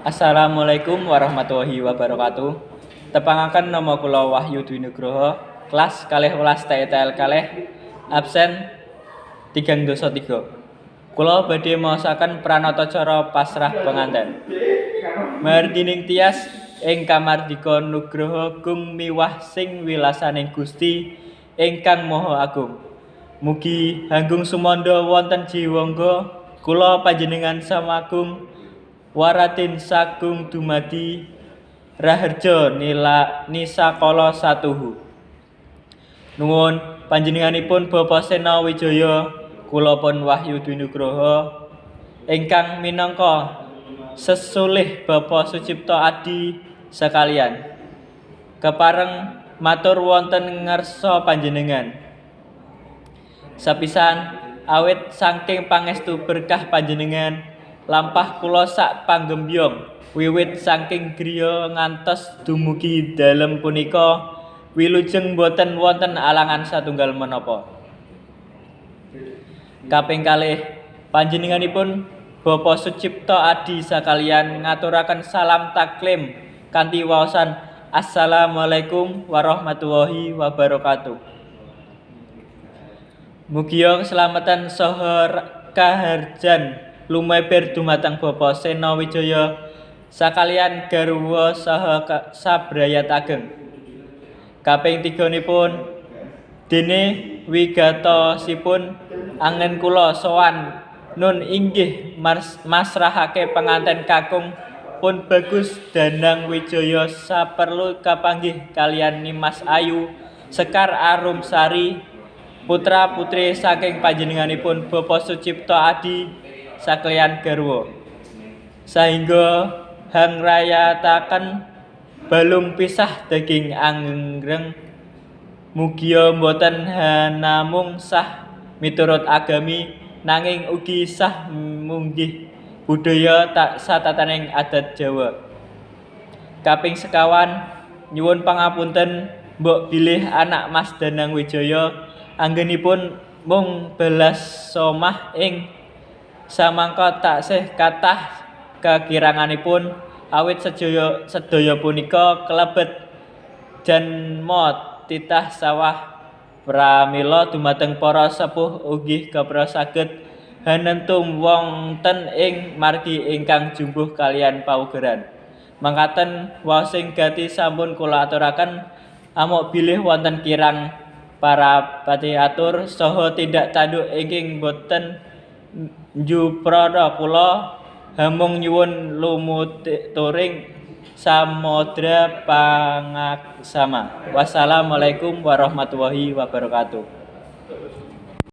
Assalamualaikum warahmatullahi wabarakatuh. Tepangaken, nama kula Wahyu Dwi Nugroho, kelas 12 TITL 2, absen 33. Kula badhe maosaken pranatacara pasrah penganten. Mardining Tyas ing kamardika nugraha gung miwah sing wilasaning Gusti ingkang Maha Agung. Mugi hanggung sumanda wonten jiwangga kula panjenengan samagung waradin sagung dumadi raharja nila nisakala satuhu. Nuwun panjenenganipun Bapak Sena Wijaya, kula pun Wahyu Dwi Nugroho ingkang minangka sesulih Bapak Sucipto Adi sekalian. Kepareng matur wonten ngarsa panjenengan. Sepisan, awit saking pangestu berkah panjenengan, lampah kula sak panggembyong wiwit saking griya ngantos dumugi dalem punika wilujeng boten wonten alangan satunggal menapa. Kaping kalih, panjenenganipun Bapak Sucipto Adi sakalian ngaturaken salam taklim kanthi waosan Assalamualaikum warahmatullahi wabarakatuh. Mugia keselamatan saha kaharjan lumeber dumateng Bapak Sena Wijaya sakalian garwa saha sabrayat ageng. Kaping tiganipun, dene wigatosipun anggen kula sowan nun inggih masrahake penganten kakung pun Bagus Danang Wijaya saperlu kapanggih kalian Nimas Ayu Sekar Arumsari, putra putri saking panjenenganipun Bapak Sucipto Adi sakalian garwa. Sahingga hangrayataken balung pisah daging anggreng, mugia boten hanamung sah miturut agami, nanging ugi sah munggih budaya tak satataning adat Jawa. Kaping sekawan, nyuwun pangapunten mbok bilih anak Mas Danang Wijaya anggenipun mung belas somah ing samangka taksih kathah kekiranganipun, awit sedaya sedaya punika kelebet janma titah sawah. Pramila dumateng para sepuh ugi kepra saged hanentu wonten ing margi ingkang jumbuh kalian paugeran. Mangkaten waosing gati sampun kula aturaken, amuk bilih wonten kirang parapati atur saha tindak tanduk ingkang boten njuprana, kula hamung nyuwun lumuturing samodra pangaksama. Wassalamualaikum warahmatullahi wabarakatuh.